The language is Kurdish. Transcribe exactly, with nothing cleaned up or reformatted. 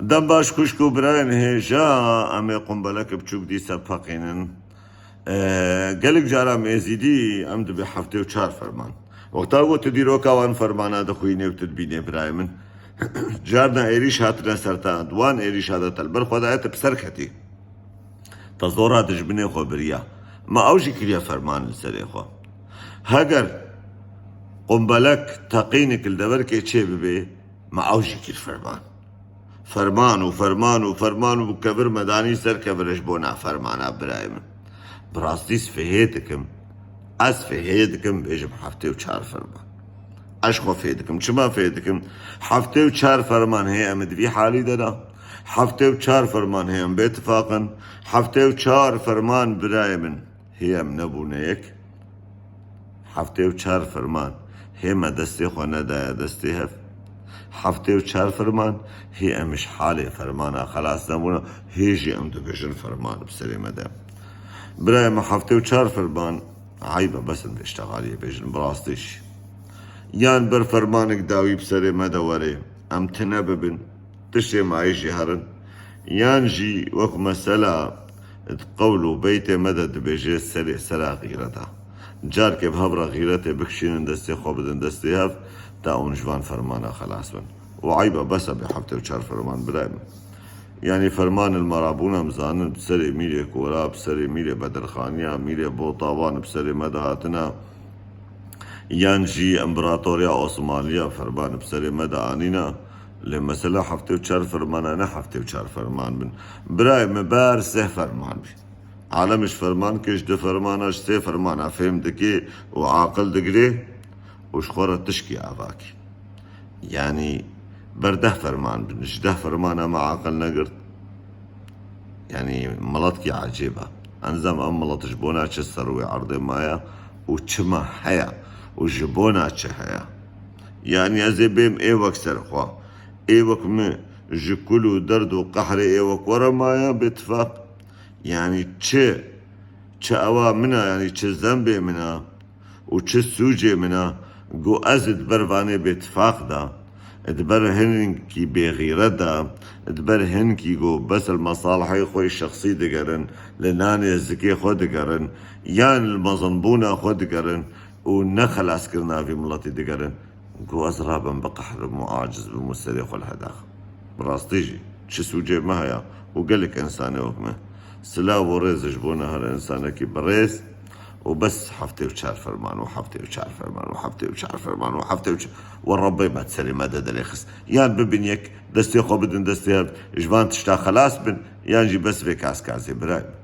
Dem baş xwişk û birayên hêja, em ê qumbeleke biçûk dîsa peqînin. E, gelek cara em êzîdî, em dibê heftê û çar ferman. Wexta ku tu dîroka wan fermana dixwînê û tu dibînê birayê min, carna êrîş hatine ser te, di wan êrîşa de te li ber xwe dayê, tu bi ser ketî. Te zora dijminê xwe biriya. Me ew jî kiriye ferman li serê xwe. Heger qumbelek teqînik li deverkê çê bibê, me ew jî kir ferman. Ferman û ferman û ferman û kevir me danî ser kevir ji bona fermana birayê min. Bi rastî ez fihê dikim. Ez fihê dikim bêjim heftê û çar ferman. Ez xwe fê dikim. Çima fê dikim? Heftê û çar ferman hê em di vî halî de ne. Heftê û çar ferman hê em bêtifaq in. Heftê û çar ferman birayê min hê em nebûne yek. Heftê û çar ferman hê me destê xwe nedaye destê hev. Heftê û çar ferman hê em ji halê fermana xelas nebûne, hê jî em dibêjin ferman bi serê me de. Birayê me, heftê û çar ferman, eyb e, bes em vê ştegaliyê bêjin, bi rastî jî. Yan ber fermanek dawî bi serê me de were, em tune bibin, tiştê me jî herin. Yan jî wek mesela di qewl û beytê me de dibêje, serê sera xîreta. Carkê bi hev re xîretê bikişînin, destê xwe bidin destê hev, ta hûn ji van fermana xelas bin. Û eyb e, bes e bê heftê û çar ferman birayê min. Yanî ferman li me rabûn em zanin, bi serê mîrê Kora, bi serê mîrê Bedirxaniya, mîrê Botawan bi serê me de hatine. Yan jî împeratoriya Osmaniya ferman bi serê me de anîne. Lê mesela heftê û çar fermana ne heftê û çar ferman bin. Birayê me, ber sê ferman bî. Alem ji ferman ke, ji du fermana, ji sê fermana fêm dike û aqil digire û ji xwe re tişkî avakî. Yanî ber deh ferman bin, ji deh fermana me aqil negirt. Yanî miletkî ecêb e. Encam em milet ji bona çi ser wê erdê maye û çima heye û ji bona çi heye? Yanî ez ê bêm ê wek ser xwe. Ê wek min ji kul û derd û qehrê ê wek we re maye bêtifaq. Yanî çi, çi ewa min e, yanî çi zembê min e û çi sûcê min e, ku ez di ber vanê bêtifaq de, di ber hinkî bêxîret de, di ber hinkî ku bes li mesalihê xwe şexsî digerin, li nanê zikê xwe digerin, yan li mezinbûna xwe digerin û ne xelaskirina vî miletî digerin. Ku ez rabim biqehrim û aciz bim û serê xwe li hedax. Bi rastî jî çi sûcê me heye û gelek însanê wek me. Silav û rêz ji bona her însanekî bi rêz û bes heftê û çar ferman û heftê û çar ferman û heftê û çar ferman û heftê û çar we Rebbê me di serê me de derêxist. Yan bibin yek, destê xwe bidin destê hev, ji van tişta xelas bin, yan jî bes vê kaskazê birayê min.